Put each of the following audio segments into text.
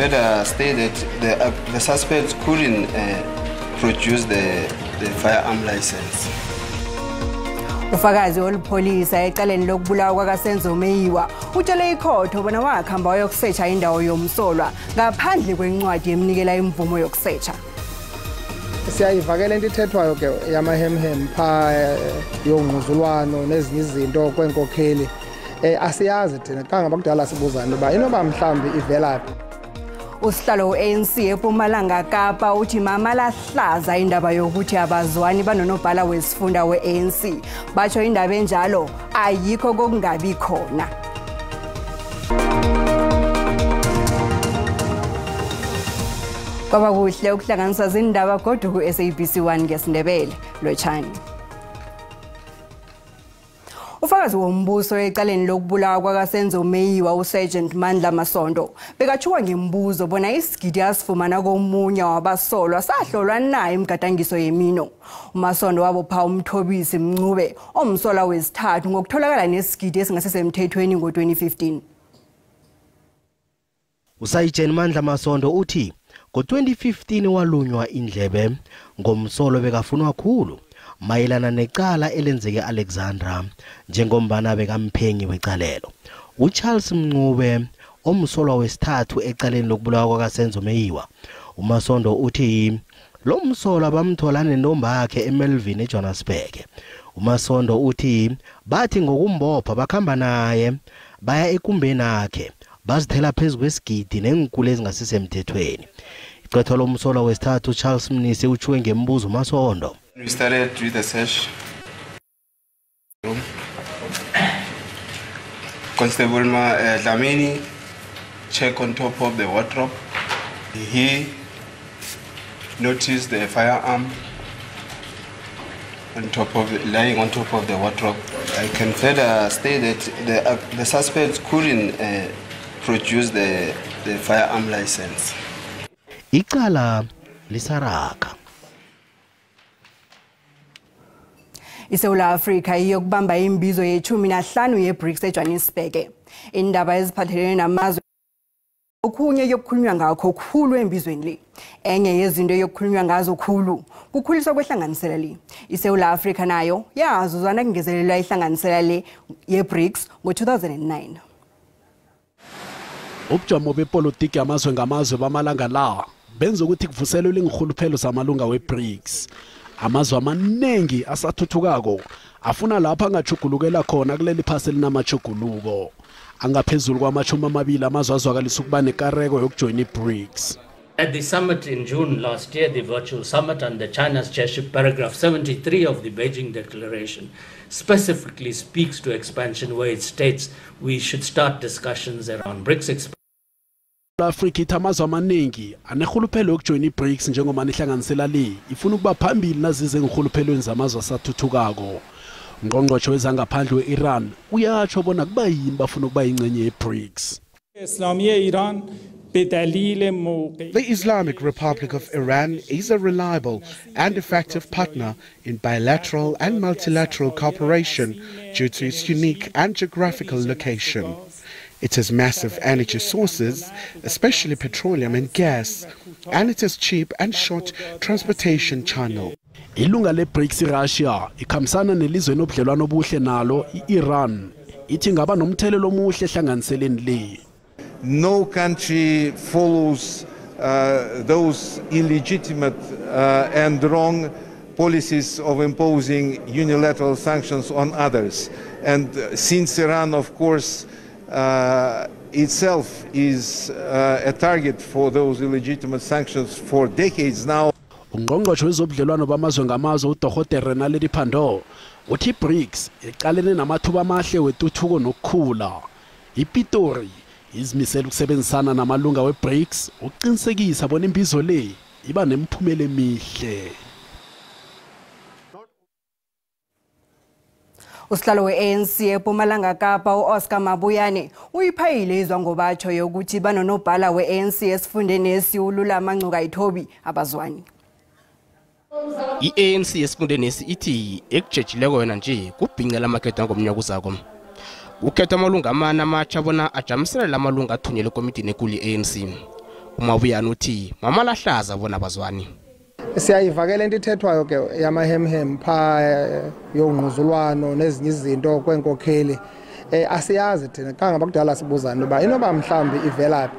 further state that the suspects couldn't produce the firearm license. Ufakazi olupholisa ecaleni lokubulawa kwakaSenzo Meyiwa utshele ikhotho bona wakhamba wayokusecha indawo yomsolwa ngaphandle kwencwadi emnikela imvumo yokusecha. Siyayivakela into ithethwayo ke yamahemhem pha yongquzulwano nezinye izinto kwenkokheli. Asiyazi thina kangaba kudala sibuzana uba inoba mhlawumbi ivelaphi. Usihlalo we-ANC eMpumalanga Kapa uthi mama lahlaza indaba yokuthi abazwani banonobhala wesifunda we-ANC. Batsho indaba enjalo ayikho kokungabi khona. Kwaba kuhle ukuhlanganisa izindaba kodwa ku-SABC 1 ngesiNdebele. Lotshani. Ufakazi wombuso ecaleni lokubulawa kwakaSenzo Meyiwa uSergeant Mandla Masondo bekatshuka ngembuzo bona isigidi asifumana komunye wabasolwa sahlolwa naye imigadangiso yemino. UMasondo wabopha uMthobisi Mncube omsolwa wesithathu ngokutholakala nesigidi esingasesemthethweni ngo-2015. USergeant Mandla Masondo uthi ngo-2015 walunywa indlebe ngomsolo bekafunwa khulu mayelana necala elenzeke Alexandra njengombana bekamphenyi wecalelo. uCharles Mncube omsolwa wesithathu ecaleni lokubulawa kwakaSenzo Meyiwa. uMasondo uthi lo msolwa bamthola nentombi yakhe eMelvin eJohannesburg. uMasondo uthi bathi ngokumbopha bakhamba naye baya ekumbeni yakhe bazithela phezu kwesigidi nenkulu ezingasisemthethweni. Iqetho lomsolwa wesithathu Charles Mnisi utshuwe ngembuzo uMasondo. We started with the search room. Constable Dlamini checked on top of the wardrobe. He noticed the firearm on top of lying on top of the wardrobe. I can further state that the suspects couldn't produce the firearm license. Icala lisaraka. ISouth Africa iyokubamba imbizo ye-15 ye-BRICS eJohannesburg. Indaba eziphathelene namazwe okhunye yokukhulunywa ngakho khulu embizweni le. Enye yezinto yokukhulunywa ngazo khulu kukhuliswa kwehlanganisela le. ISouth Africa nayo yazuzana kungezelelwa ihlanganisela le ye-BRICS ngo-2009. Ubujamo bepolitiki yamazwe ngamazwe bamalanga la benza ukuthi kuvuselelwe ingirhuluphelo zamalunga we-BRICS. Amazwe amaningi asathuthukako afuna lapha angajugulukela khona kuleli phasi elinamajuguluko. Angaphezulu kwama-20 amazwe azwakalisa ukuba nekareko yokujoyina i-BRICS. At the summit in June last year, the virtual summit under China's chairship, paragraph 73 of the Beijing Declaration specifically speaks to expansion, where it states we should start discussions around BRICS expansion. Afrika ithi amazwe amaningi anerhuluphelo yokujoyina i-BRICS njengoba ihlanganisela le ifuna ukuba phambili nazize ngirhuluphelweni zamazwe asathuthukako. Ungqongqotjhe wezangaphandle we-Iran uyatsho bona kuba yini bafuna ukuba yingcenye ye-BRICS. The Islamic Republic of Iran is a reliable and effective partner in bilateral and multilateral cooperation due to its unique and geographical location. It has massive energy sources, especially petroleum and gas, and it has cheap and short transportation channel. Ilunga le-BRICS iRussia ikhambisana nelizwe nobudlelwano obuhle nalo i-Iran ithi ingaba nomthelelo omuhle ehlanganiseleni le. No country follows those illegitimate and wrong policies of imposing unilateral sanctions on others. And since Iran, of course, itself is a target for those illegitimate sanctions for decades now. Ungqongqotjhe wezobudlelwano bamazwe ngamazwe uDr Naledi Pandor uthi BRICS iqalene namathuba amahle wetuthuko nokukhula. IPitori izimisele ukusebenzisana namalunga we-BRICS ukuqinisekisa bona imbizo le iba nemiphumela emihle. Usihlalo we-ANC eMpumalanga Kapa u-Oscar Mabuyane uyiphayile izwa ngobatsho yokuthi banonobhala we-ANC esifundeni esiwululama Ngcukaitobi abazwani. I-ANC esifundeni ithi ekujejileko yona nje kubhincela amakhetho ngomnyaka uzako. Ukhetha amalunga amane amatsha bona ajamiselele amalunga athunyelwe ekomidini ekulu ye-ANC. Umabuyana uthi mamalahlaza bona bazwani. Siyayivakela into ithethwayo ke yamahemhem pha yongquzulwano nezinye izinto kwenkokheli. Asiyazi thina kangaba kudala sibuzana uba inoba mhlawumbi ivelaphi.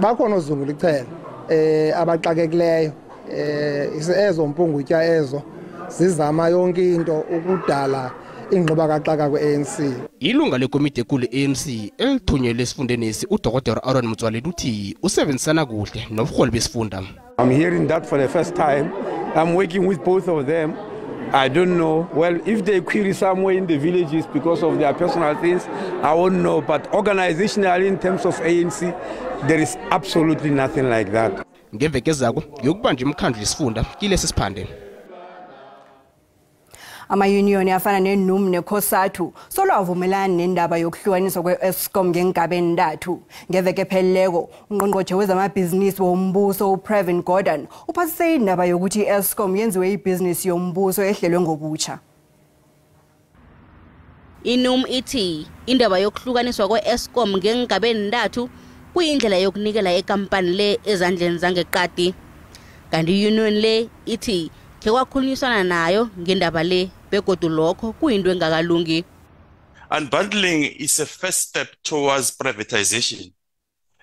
Bakhona ozungula ichele abaxakekileyo ezo mpungutya ezo zizama yonke into ukudala ingxuba kaxaka kwe-ANC. Ilunga lekomiti ekulu e-ANC elithunyelwe esifundenesi uDr Aaron Motsoaledi uthi usebenzisana kuhle nobuholi besifunda. I'm hearing that for the first time. I'm working with both of them. I don't know. Well, if they query somewhere in the villages because of their personal things, I won't know. But organizationally, in terms of ANC, there is absolutely nothing like that. Ngeveke zako yokubanja imkhandlu yesifunda kilesi siphande. Amayuniyoni afana neNUM neCOSATU solo avumelani nendaba yokuhlukaniswa kwe-Eskom ngeengaba entathu. Ngeveke epheleleko ungqongqotjhe wezamabhizinisi wombuso uPravin Gordhan uphasise indaba yokuthi i-Eskom yenziwe ibhizinisi yombuso ehlelwe ngobutsha. INUM ithi indaba yokuhlukaniswa kwe-Eskom ngeengaba entathu kuyindlela yokunikela ekampani le ezandleni zangeqadi. Kanti i-union le ithi khe kwakhulunyiswana nayo ngendaba le begodu lokho kuyinto engakalungi. Unbundling is a first step towards privatization.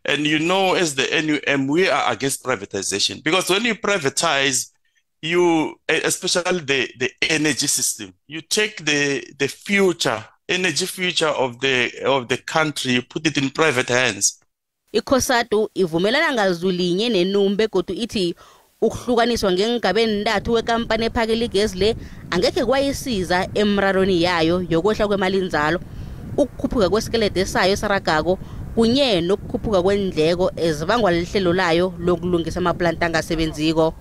And you know, as the NUM, we are against privatization, because when you privatize, you, especially the energy system, you take the future, energy future of the country, you put it in private hands. ICOSATU ivumelana ngazulinye neNUM begodu ithi ukuhlukaniswa ngeengaba entathu wekampani ephakela igezi le angekhe kwayisiza emrarweni yayo yokwehla kwemalinzalo, ukukhuphuka kwesikelede sayo esaragako kunye nokukhuphuka kwendleko ezibangwa lihlelo layo lokulungisa amaplanta angasebenziko.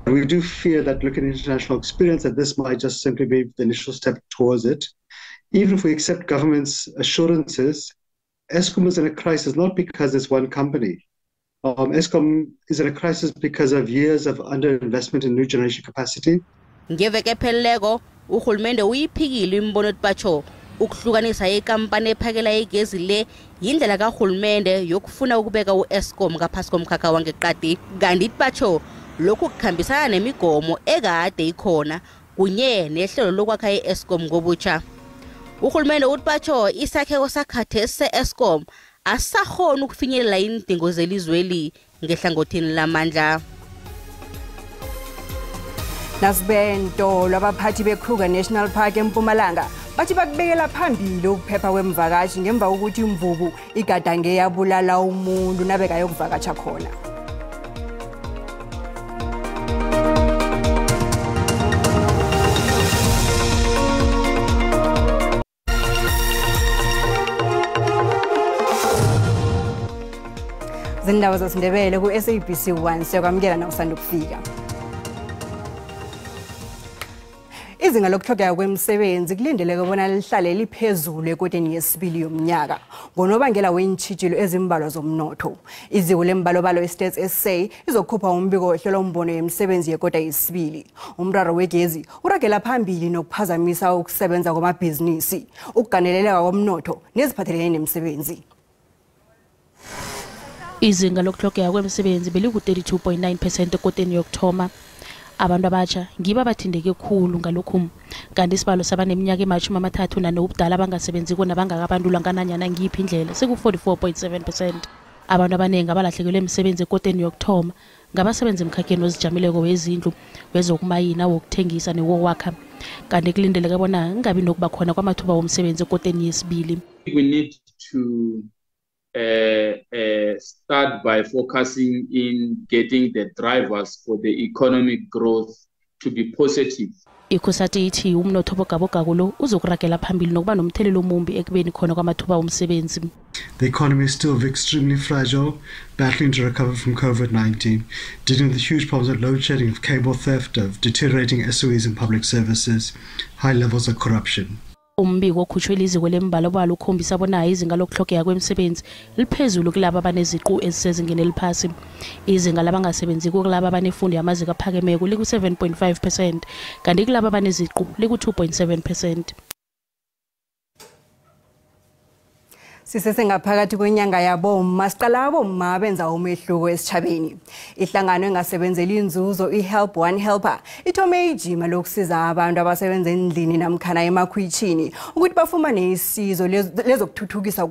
We do fear that looking at international experience that this might just simply be the initial step towards it. Even if we accept government's assurances, Eskom is in a crisis not because it's one company. Eskom is in a crisis because of years of underinvestment in new generation capacity. Ngeveke epheleleko urhulumende uyiphikile imbono ethi ukuhlukanisa ikampani ephakela igezi le yindlela karhulumende yokufuna ukubeka u-Eskom ngaphasi komkhakha wangeqadi. Kanti batsho lokhu kukhambisana nemigomo ekade ikhona kunye nehlelo lokwakha i-Eskom ngobutsha. Urhulumende uthi batsho isakheko sakhathesi se-Eskom asakhona ukufinyelela iindingo zelizweli ngehlangothini lamandla. Nasibento abaphathi beKruger National Park eMpumalanga bathi bakubekela phambili ukuphepha kwemvakashi ngemva kokuthi imvubu igadange yabulala umuntu nabekayokuvakatsha khona. Zindaba zesiNdebele ku-SABC 1 siyakwamukela nawusanda ukufika. Izinga lokutlhogeka kwemisebenzi kulindeleke bona lihlale liphezulu ekoteni yesibili yomnyaka ngonobangela weentjhijilo ezimbalwa zomnotho. Iziko lembalobalo iStats SA izokhupha umbiko wehlolombono yemisebenzi yekota yesibili. Umraro wegezi uragela phambili nokuphazamisa ukusebenza kwamabhizinisi, ukugandeleleka komnotho neziphathelene nemisebenzi. Izinga lokutlhogeka kwemisebenzi beliku-32.9% ekoteni yokuthoma. Abantu abatsha ngibo abathindeke khulu ngalokhu, kanti isibalo sabaneminyaka ema-34 ubudala abangasebenziko nabangakabandulwa ngananyana ngiyiphi indlela siku-44.7%. Abantu abaningi abalahlekelwe imisebenzi ekoteni yokuthoma ngabasebenza emkhakheni ozijamileko wezindlu, wezokumayina, wokuthengisa newokwakha, kanti kulindeleke bona kungabi nokuba khona kwamathuba womsebenzi ekoteni yesibili. We need to start by focusing in getting the drivers for the economic growth to be positive. ICOSATU ithi umnotho obogabogako lo uzokuragela phambili nokuba nomthelelo omumbi ekubeni khona kwamathuba womsebenzi. The economy is still extremely fragile, battling to recover from COVID-19, dealing with the huge problems of load shedding, of cable theft, of deteriorating SOEs and public services, high levels of corruption. Umbiko okhutshwe liziko lembalobalo ukhombisa bona izinga lokuhlogeka kwemisebenzi liphezulu kulabo abaneziqu ezisezingeni eliphasi. Izinga labangasebenziko kulabo abanefundo yamaziko aphakemeko liku-7.5% kanti kulabo abaneziqu liku-2.7%. Sisesengaphakathi kwenyanga yabomma, siqala abomma abenza umehluko esitshabeni. Ihlangano engasebenzeli inzuzo iHelp One Helper ithome ijima lokusiza abantu abasebenza endlini namkhana emakhwitshini ukuthi bafumane isizo lezokuthuthukisa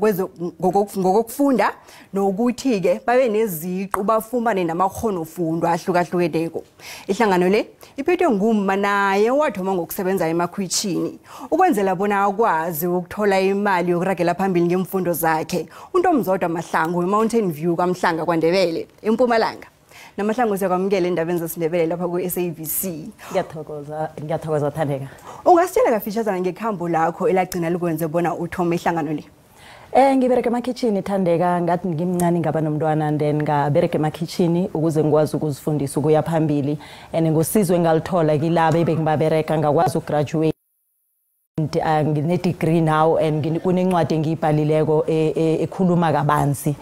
ngokufunda nokuthi-ke babe neziqu bafumane namakghonofundwa ahlukahlukeneko. Ihlangano le iphethwe ngumma naye wathoma ngokusebenza emakhwitshini ukwenzela bona akwazi ukuthola imali yokuragela phambili ngemfundo zakhe. uNtomzodwa Mahlangu weMountain View kwaMhlanga kwaNdebele eMpumalanga. Namahlangu, siyakwamukela endabeni zesiNdebele lapha ku-SABC. Ngiyathokoza, ngiyathokoza Thandeka. Ungasitshela kafishazana ngekhambo lakho elagcina likwenze bona uthome ihlangano le? Ngibereka emakhitshini, Thandeka. Ngathi ngimncane ngaba nomntwana and then ngabereka emakhitshini ukuze ngikwazi ukuzifundisa ukuya phambili, and ngosizo engalithola kilabo ebengibabereka ngakwazi ukugraduate. Ngine-degree now and kunencwadi engiyibhalileko ekhuluma kabanzi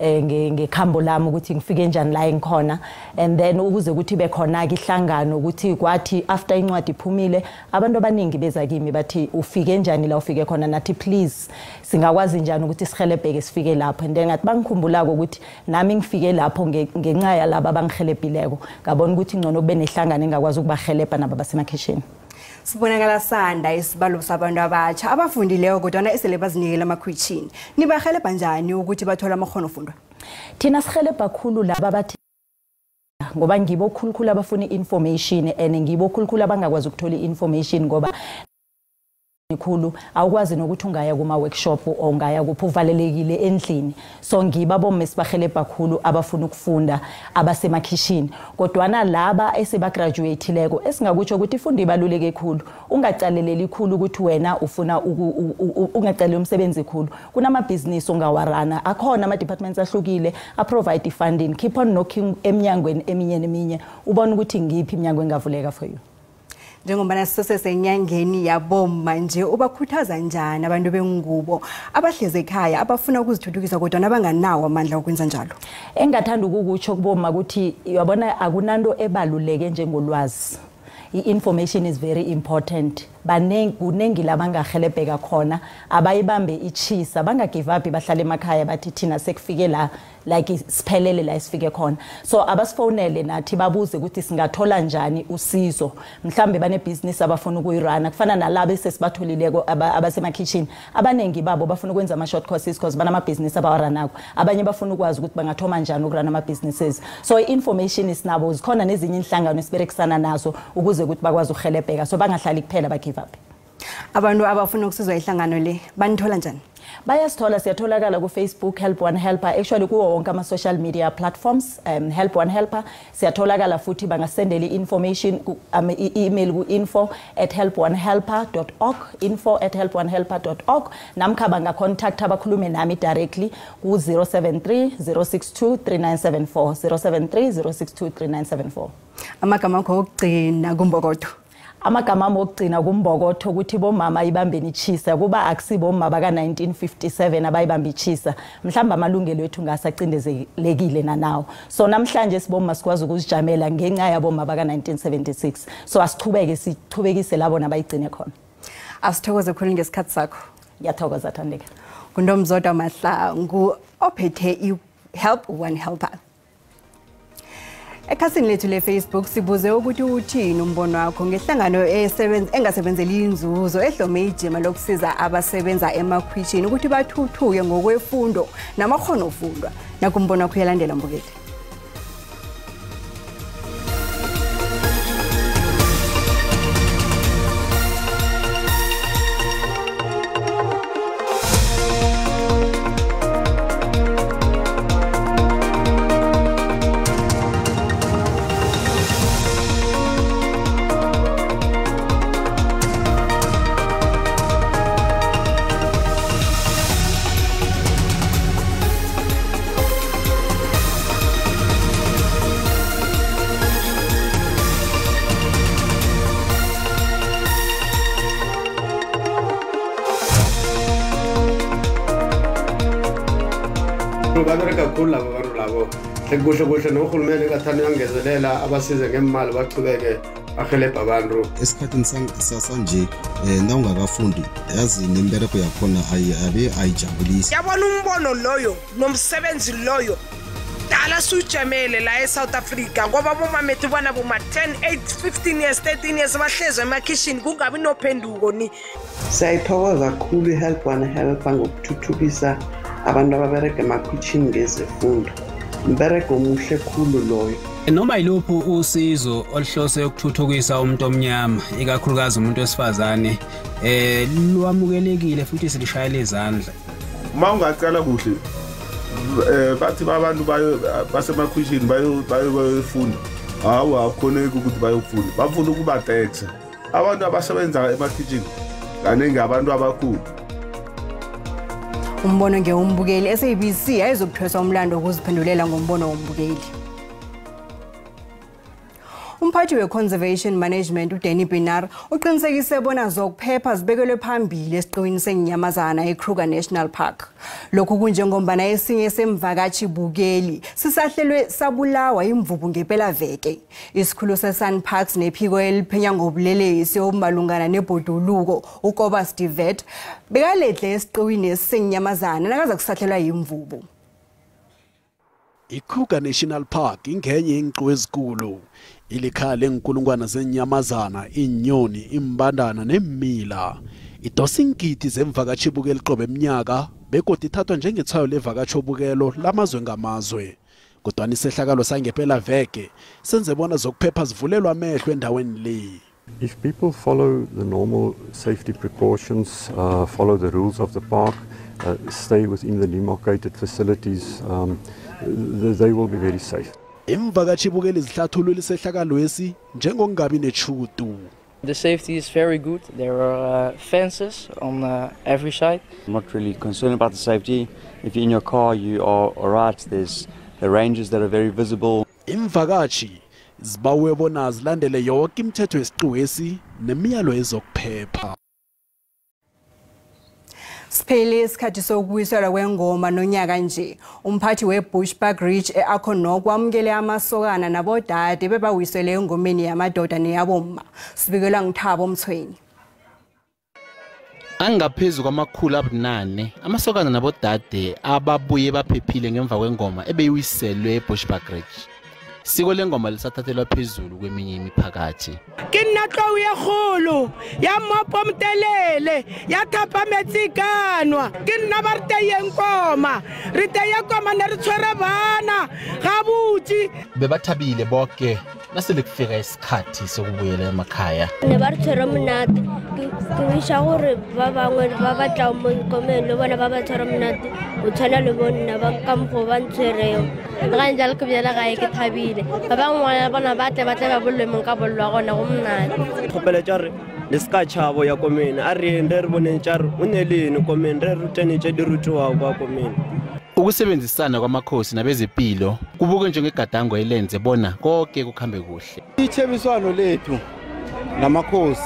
ngekhambo lami ukuthi ngifike njani la engikhona, and then ukuze ukuthi bekhona-ke ihlangano ukuthi kwathi after incwadi iphumile abantu abaningi beza kimi bathi ufike njani la ufike khona, nathi please singakwazi njani ukuthi sihelebheke sifike lapho. And then ngathi bangikhumbulako ukuthi nami ngifike lapho ngenxa yalaba abangihelebhileko, ngabona ukuthi ngcono kube nehlangano engakwazi ukubahelebha nabo abasemakhishini. Sibonakala sanda isibalo sabantu abatsha abafundileyo kodwana esele bazinikela emakhwitshini. Nibahelebha njani ukuthi bathole amakghonofundwa? Thina sihelebha khulu laba bathi ngoba ngibo khulukhulu abafuna i-information and ngibo khulukhulu abangakwazi ukuthola i-information ngoba khulu awukwazi nokuthi ungaya kuma-workshop or ungaya kuphi, uvalelekile endlini. So ngiba bomma esibahelebha khulu abafuna ukufunda abasemakhishini, kodwana laba esebagraduateileko esingakutsho ukuthi ifundo ibaluleke khulu, ungacaleleli khulu ukuthi wena ufuna ungacaleli umsebenzi khulu. Kunamabhizinisi ongawarana, akhona ama-departments ahlukile aprovide i-funding. Keep on knocking eminyangweni eminye neminye ubone ukuthi ngiphi iminyango engavuleka for you. Njengoba sisesenyangeni yabomma nje, ubakhuthaza njani abantu bengubo abahlezi ekhaya abafuna ukuzithuthukisa kodwa abanganawo amandla okwenza njalo? Engingathanda ukukutsho kubomma ukuthi uyabona akunanto ebaluleke njengolwazi. I-information is very important. Kunengi la bangahelebheka khona, abayibambe ichisa, bangagive up, bahlale emakhaya bathi thina sekufike la, like siphelele la esifike khona. So abasifonele nathi babuze ukuthi singathola njani usizo, mhlambe banebhizinisi abafuna ukuyirana, kufana nalabo esesibatholileko abasemakhishini. Abanengi babo bafuna ukwenza ama-short courses because banamabhizinisi abawaranako, abanye bafuna ukwazi ukuthi bangathoma njani ukurana ama-businesses. So i-information isinabo, zikhona nezinye inhlangano esiberekisana nazo ukuze ukuthi bakwazi ukuhelebheka, so bangahlali kuphela ba-give up. Abantu abafuna ukusizwa ihlangano le banithola njani? Bayasithola, siyatholakala ku-Facebook Help One Helper, actually kuwo wonke ama-social media platforms, Help One Helper siyatholakala. Futhi bangasendela i-information i-email ku-info@helponehelper.org, info@helponehelper.org, namkha bangacontacta bakhulume nami directly ku-073 062 3974, 073 062 3974. Amagama akho okugcina kumbokotho? Amagama ami okugcina kumbokotho ukuthi bomama ibambeni ichisa, kuba akusibomma baka-1957 abayibamba ichisa, mhlawumbe amalungelo ethu ngasacindezelekile nanawo. So namhlanje sibomma sikwazi ukuzijamela ngenxa yabomma baka-1976, so asichubeke sichubekise labo nabayigcine khona. Asithokoze khulu ngesikhathi sakho. Ngiyathokoza Thandeka. NguNtomzodwa Mahlangu ophethe i-Help One Helper. Ekhasini lethu le-Facebook sibuze ukuthi uthini umbono wakho ngehlangano engasebenzeli inzuzo ehlome ijima lokusiza abasebenza emakhwitshini ukuthi bathuthuke ngokwefundo namakghonofundwa. Nakumbono wakho uyalandela mbukeli. Kakhulu labo bantu labo kuhle kuhle nohulumende kathanda uyangezelela abasize ngemali bachubeke. Ahelebha abantu. Esikhathini sanje nawungakafundi yazi nembereko yakhona abe ayijabulisi. Yabona umbono loyo nomsebenzi loyo dala sujamele la eSouth Africa ngoba bomamethu bana boma 10 8 15 years 13 years bahlezi emakhishini kungabi nophenduko ni. Siyayithokoza kakhulu iHelp One Health ngokuthuthukisa abantu ababereka emakhishini ngezefundo. Mbereko omuhle khulu loyo. Noma yiluphi usizo oluhlose ukuthuthukisa umuntu omnyama ikakhulukazi umuntu wesifazane lwamukelekile futhi silishayela izandla. Uma ungaqala kuhle bathi abantu bayo basemakhishini bayofunda hawu akukhoneki ukuthi bayofunda bafuna ukuba tax abantu abasebenza emakhishini kaningi abantu abakhulu. Umbono ngewombukeli SABC ayizokuthweswa umlando wokuziphendulela ngombono wombukeli. Umphathi we-Conservation Management uDanny Pienaar uqinisekise bona zokuphepha zibekelwe phambili esiqiwini senyamazana eKruger National Park. Lokhu kunjengombana esinye semvakatshi bukeli sisahlelwe sabulawa imvubu ngepelaveke. Isikhulu seSanparks nephiko eliphenya ngobulelesi obumalungana nebhoduluko uKobus de Wet bekaledle esiqiwini senyamazana nakaza kusahlelwa yimvubu. iKruger National Park ingenye yenqiwe ezikulu ilikhaya lenkulungwana zenyamazana, inyoni, imbandana nemila. Idosa iingidi zemvakatshibukelo qobe eminyaka begodu ithathwa njengetshwayo levakatshobukelo lamazwe ngamazwe. Kodwana isehlakalo sangempela veke senze bona zokuphepha zivulelwa amehlo endaweni le. If people follow the normal safety precautions, follow the rules of the park, stay within the demarcated facilities, they will be very safe. Imvakatshibukeli zihlathulula isehlakalwesi njengokungabi netjhudu. The safety is very good. There are fences on every side. I'm not really concerned about the safety. If you're in your car, you are all right. There's the ranges that are very visible. Imvakatshi zibawe bona zilandele yonke imithetho yesiqiwesi nemiyalo yezokuphepha. Siphele isikhathi sokubuyiselwa kwengoma nonyaka nje. Umphathi weBushbuck Ridge eAkhono kwamukele amasokana nabodade bebawisele engomeni yamadoda neyabomma. Sibikelwa nguThabo Mthweni. Angaphezu kwamakhulu abunane amasokana nabodade ababuye baphephile ngemva kwengoma ebeyiwiselwe eBushbuck Ridge. Siko lengoma lisathathelwa phezulu kweminye imiphakathi. Ke nna tlou ye kgolo ya mmopo motelele ya thapa metsi kanwa ke nna ba re teyeng koma re teye koma ne re tshwere bana gabotse. Bebathabile bonke nasele kufika isikhathi sokubuyela emakhaya. Ne ba re tshwere monate ke wisha gore ba bangwe ba batla mo komeng le bona ba ba tshwere monate o tshwana le bonna ba ka mokgwa ba ntshwereng. Ga njalo ke bjala gae ke thabile ba bangwe bona ba tle ba bollwe mong ka bollwa gona go monate. Kgopela tša re le ska tšhabo ya komeng a re eng re re boneng tša re o ne leng komeng re rutene tše di rutiwago kwa komeng. Ukusebenzisana kwamakhosi nabezempilo kubuke njengegadango elenze bona konke kukhambe kuhle. Ichebiswano lethu namakhosi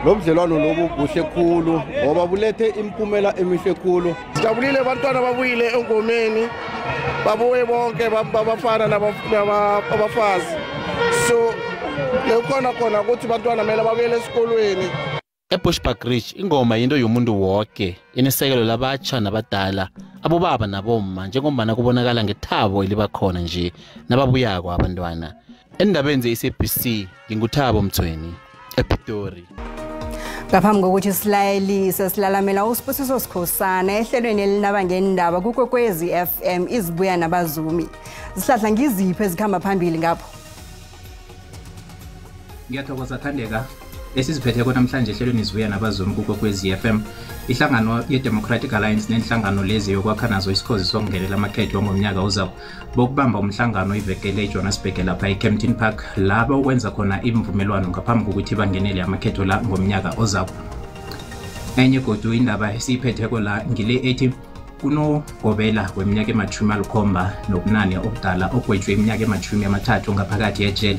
lobudlelwano lobu buhle khulu ngoba bulethe imiphumela emihle khulu. Sijabulile abantwana babuyile engomeni babuye bonke babafana nabafazi, so lekukhona khona ukuthi abantwana kumele babuyele esikolweni. eBushbuck Ridge ingoma yinto yomuntu wonke inesekelo labatsha nabadala abobaba nabomma njengombana kubonakala ngethabo elibakhona nje nababuyako abantwana. Endabeni ze-SABC nginguThabo Mthweni ePitori. Ngaphambi kokuthi silayelise silalamela uSibusiso Sikhosana ehlelweni elinaba ngendaba kuKwekwezi FM izibuya nabazumi. Zihlahla ngiziphi ezikhamba phambili ngapho? Ngiyathokoza Thandeka. Esiziphetheko namhlanje ehlelweni izibuya nabazumi kuKwekwezi FM. Ihlangano ye-Democratic Alliance nenhlangano lezi yokwakha nazo isikhozi sokungenela amakhetho ngomnyaka ozayo bokubamba umhlangano ivekele eJohannesburg lapha eKempton Park laba ukwenza khona imvumelwano ngaphambi kokuthi bangenele amakhetho la ngomnyaka ozayo. Enye godu indaba esiyiphetheko la ngile ethi kunogobela weminyaka e-78 obudala ogwetshwe iminyaka e-30 ngaphakathi ejele.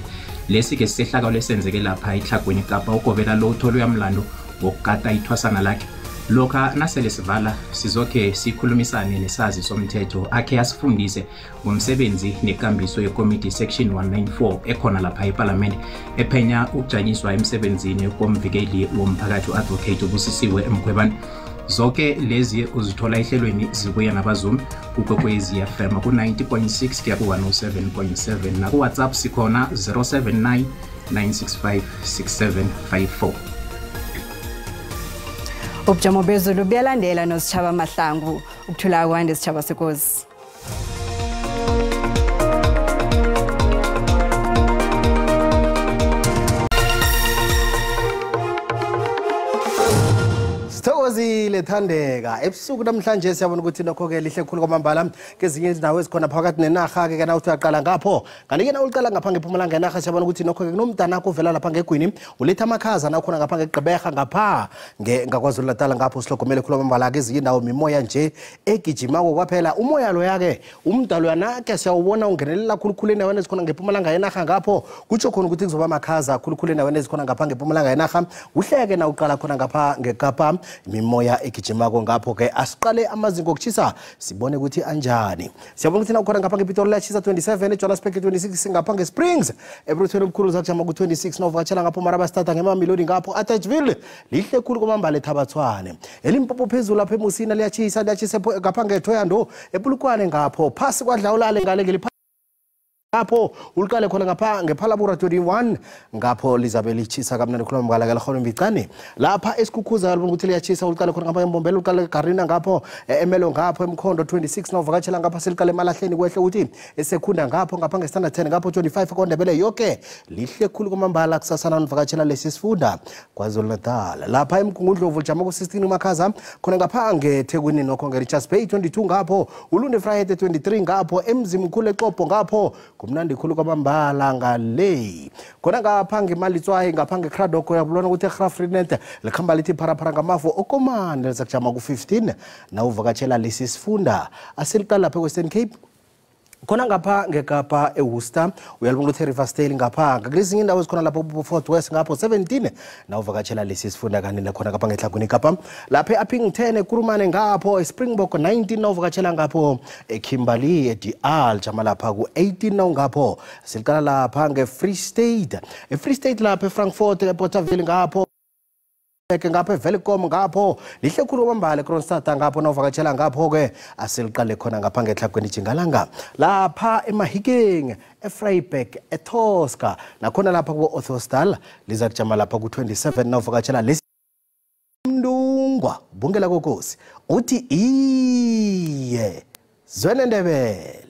Lesi ke sisehlakalo esenzeke lapha eTlhagwini Kapa. Ugobela lo uthole uyamlando wokukata ithwasana lakhe. Lokha nasele sivala sizokhe sikhulumisane nesazi somthetho akhe asifundise ngomsebenzi nekambiso yekomiti section 194 ekhona lapha eParliament ephenya ukujanyiswa emsebenzini komvikeli womphakathi u-advocate uBusisiwe Mkhwebane. Zonke lezi uzithola ehlelweni Zibuya Nabazumi kuKwekwezi FM ku-90.6 kuya ku-107.7 naku-WhatsApp sikhona 079 965 6754. Ubujamo bezulu buyalandela noSitshaba Mahlangu. Ukuthula kwande Sitshaba Sekosi. Sithokozile Thandeka. Ebusuku namhlanje siyabona ukuthi nokho-ke lihle khulu kwamambala kezinye izindawo ezikhona phakathi nenarha-ke ke nawuthi uyaqala ngapho. Kanti-ke nawuliqala ngapha ngePumalanga yenarha siyabona ukuthi nokho-ke kunomntanakho ovela lapha ngegwini uletha amakhaza nawukhona ngapha ngeGqeberha ngapha ngaKwaZulu Natal ngapho sihlogomele khulu kwamambala kezinye indawo mimoya nje egijimako kwaphela. Umoya loya-ke umdalo yanake siyawubona ungenelela khulukhulu endaweni ezikhona ngePumalanga yenarha ngapho. Kutsho khona ukuthi kuzoba makhaza khulukhulu endaweni ezikhona ngapha ngePumalanga yenarha. Kuhleke nawuqala khona ngapha ngeKapa mimoya egijimako ngapho ke. Asiqale amazinga okutshisa sibone ukuthi anjani. Siyabona ukuthi nawukhona ngapha ngePitori liyatshisa 27, eJohannesburg 26, ngapha ngeSprings eBruthweni obukhulu zakujama ku-26. Nawuvakatshela ngapho Marabastad ngemamelodi ngapho Atteridgeville lihle khulu kwamambala eThabathwane. ELimpopo phezulu lapha eMusina liyatshisa, liyatshisa ngapha ngeThoyando ePulukwane ngapho phasi kwadlawulale ngale ngelipha ngapho uliqale khona ngapha ngePhalabura 21 ngapho lizabe litshisa kamnandi khuluma mkalakela khona mbicane. Lapha eSikhukhuza libona ukuthi liyatshisa, uliqale khona ngapha eMbombela, uliqale Garina ngapho eMelo ngapho eMkhondo 26. Nawuvakatshela ngapha seliqale emalahleni kwehle ukuthi eSekhunda ngapho ngapha ngeStandard 10 ngapho 25 KwaNdebele yoke lihle khulu kwamambala kusasa nawuvakatshela lesi sifunda KwaZulu Natal. Lapha eMgungundlovu lijama ku-16 umakhaza khona ngapha ngeThekwini nokho ngeRichards Bay 22 ngapho Ulundi Friday 23 ngapho eMzimkhulu eXobho ngapho kumnandi khulu kwamambala ngale. Khona ngapha ngeMalitswayi ngapha ngeCradock uyabona ukuthi eGraafrenet likhamba lithi pharaphara ngamafu okomane lizakujama ku-15 nawuvakatshela lesi sifunda. Asiliqala lapha eWestern Cape khona ngapha ngeKapa eWorcester uyalibona ukuthi eRiversdale ngapha ngakulezinye indawo ezikhona lapho Fort West ngapho 17 nawuvakatshela lesi sifunda. Kanti nakhona ngapha ngeTlhagwini Kapa lapha eUppington eKurumane ngapho eSpringbok 19 nawuvakatshela ngapho eKimberley eDial jama lapha ku-18 nawungapho. Siliqala lapha ngeFree State, eFree State lapha eFrankfurt ePorterville ngapho ngapha eVelkom ngapho lihle khulu kwamambala eKronstadt ngapho nawuvakatshela ngapho-ke. Asiliqale khona ngapha ngeTlhagwini Tjingalanga lapha eMahikeng eFreiburg eTosca nakhona lapha ku-Ottosdal liza kujama lapha ku-27 nawuvakatshela lesi. Mndungwa bungela kokosi uthi iye Zwene Ndebele.